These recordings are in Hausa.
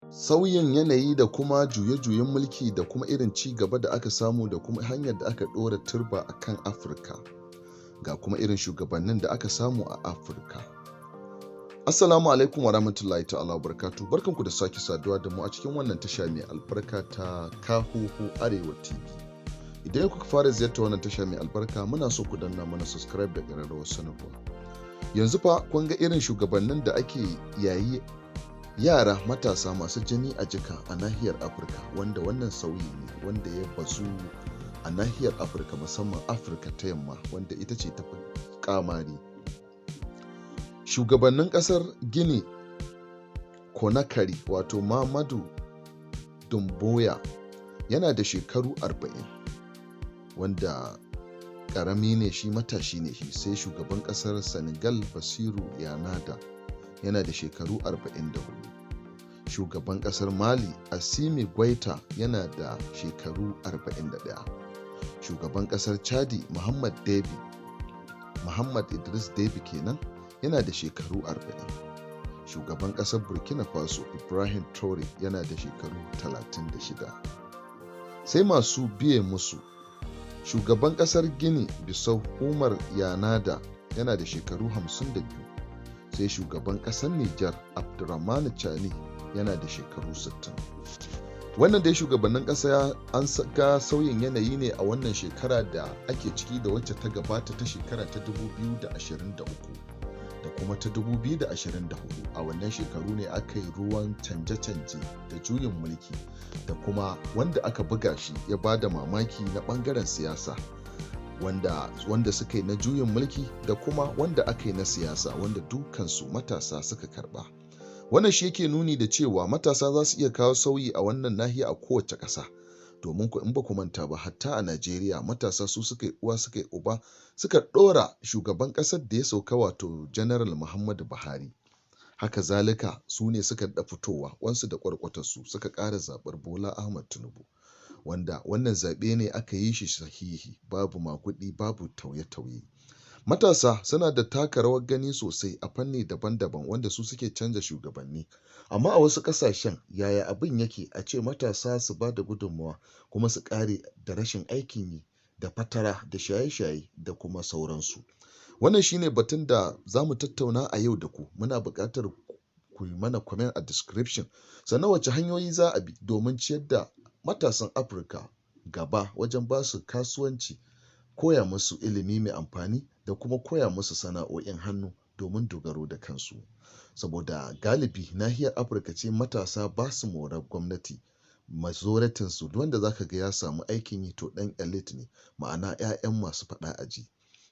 Sauyin yanayi da kuma juye-juyen mulki da kuma irin ci gaba da aka samu da kuma hanyar da aka ɗora turba a kan Afirka, ga kuma irin shugabannin da aka samu a Afirka. Assalamu alaikum wa rahmatullahi ta'ala wa barakatuh. Barkanku da sake saduwa da mu a cikin wannan tasha mai albarka ta Kahuhu Arewa TV. Idan kuka fara ziyarta wannan tasha mai albarka, muna so ku danna mana subscribe da ƙararrawar sanarwa. Yanzu fa kun ga irin shugabannin da ake yayi, yara matasa masu jini a jika a nahiyar Afirka, wanda wannan sauyi ne wanda ya bazu a nahiyar Afirka, musamman Afirka ta Yamma, wanda ita ce tafi kamari. Shugabannin kasar Gini Conakry, wato Mamadu Doumbouya, yana da shekaru 40, wanda karami ne shi, matashi ne shi. Sai shugaban kasar Senegal, Basiru Yanada, yana da shekaru 44. Shugaban kasar Mali, Assimi Goita, yana da shekaru 41. Shugaban kasar Chadi, Muhammad Debi, Muhammad Idris Debi kenan, yana da shekaru 40. Shugaban kasar Burkina Faso, Ibrahim Traore, yana da shekaru 36. Sai masu biye musu, shugaban kasar Gini Bisau, Umar Yanada, yana da shekaru 52. Sai shugaban kasar Nijar, Abdurrahmanu Chani, yana da shekaru 60. Wannan dai shugabannin kasa an ga sauyin yanayi ne a wannan shekara da ake ciki da wacce ta gabata ta shekara ta 2023 da kuma ta 2024. A wannan shekaru ne aka yi ruwan canje-canje da juyin mulki da kuma wanda aka buga shi ya ba da mamaki na bangaren siyasa, wanda suka yi na juyin mulki da kuma wanda aka yi na siyasa, wanda dukansu matasa suka karba. Wannan shi yake nuni da cewa matasa za su iya kawo sauyi a wannan nahiya, a kowace ƙasa. Domin ku in ba ku manta ba, hatta a Najeriya matasa su suka yi uwa suka yi uba suka ɗora shugaban ƙasar da ya sauka, wato General Muhammadu Buhari. Haka zalika su ne suka daɗa fitowa wansu da ƙwarƙwatarsu suka ƙara zaɓar Bola Ahmad Tinubu, wanda wannan zaɓe ne aka yi shi sahihi, babu maguɗi, babu tauye-tauye. Matasa suna da taka rawar gani sosai a fanni daban-daban, wanda su suke canza shugabanni. Amma a wasu ƙasashen, yaya abin yake a ce matasa su ba da gudunmawa kuma su ƙare da rashin aikin yi da fatara da shaye-shaye da kuma sauransu? Wannan shine batun da za mu tattauna a yau da ku. Muna buƙatar ku yi mana comment a description. Sannan wace hanyoyi za a bi domin ciyar da matasan Afirka gaba wajen ba su kasuwanci, koya musu ilimi mai amfani da kuma koya musu sana'o'in hannu domin dogaro da kansu? Saboda galibi nahiyar Afirka ce matasa ba su morar gwamnati. Majorityn su, wanda zaka ga ya samu aikin yi, to ɗan elite ne, ma'ana 'ya'yan masu faɗa aji.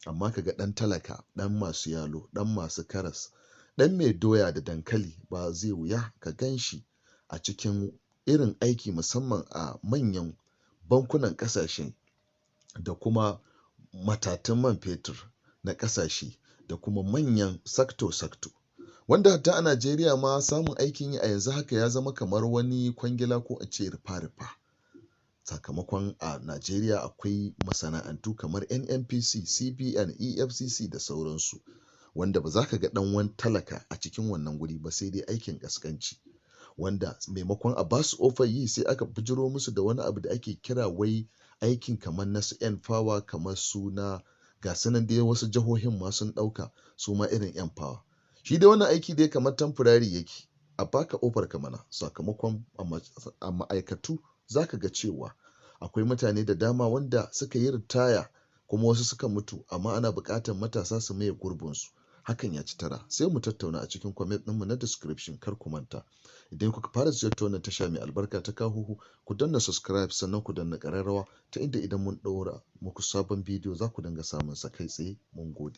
Amma kaga ɗan talaka, ɗan masu yalo, ɗan masu karas, ɗan mai doya da dankali, ba zai wuya ka gan shi a cikin irin aiki, musamman a manyan bankunan ƙasashe da kuma matatun man fetur na ƙasashe da kuma manyan sector-sector, wanda hatta a Najeriya ma samun aikin yi a yanzu haka ya zama kamar wani kwangila ko a ce rufa-rufa. Sakamakon a Najeriya akwai masana'antu kamar NNPC, CBN, EFCC da sauransu, wanda ba za ka ga ɗan wani talaka a cikin wannan guri ba, sai dai aikin ƙasƙanci, wanda maimakon a ba su ofar yi, sai aka bijiro musu da wani abu da ake kira wai aikin kamar na su N-Power, kamar su na ga su nan dai, wasu jihohin ma sun ɗauka su ma irin N-Power. Shi dai wannan aiki dai kamar temporary yake, a baka ofar ka mana. Sakamakon a ma'aikatu za ka ga cewa akwai mutane da dama wanda suka yi ritaya kuma wasu suka mutu, amma ana buƙatar matasa su maye gurbinsu. Hakan ya ci tara. Sai mu tattauna a cikin comment ɗinmu na description. Kar ku manta, idan kuka fara ziyartar wannan tasha mai albarka ta Kahuhu, ku danna subscribe, sannan ku danna ƙararrawa ta inda idan mun ɗaura muku sabon bidiyo za ku dinga samun sa kai tsaye. Mun gode.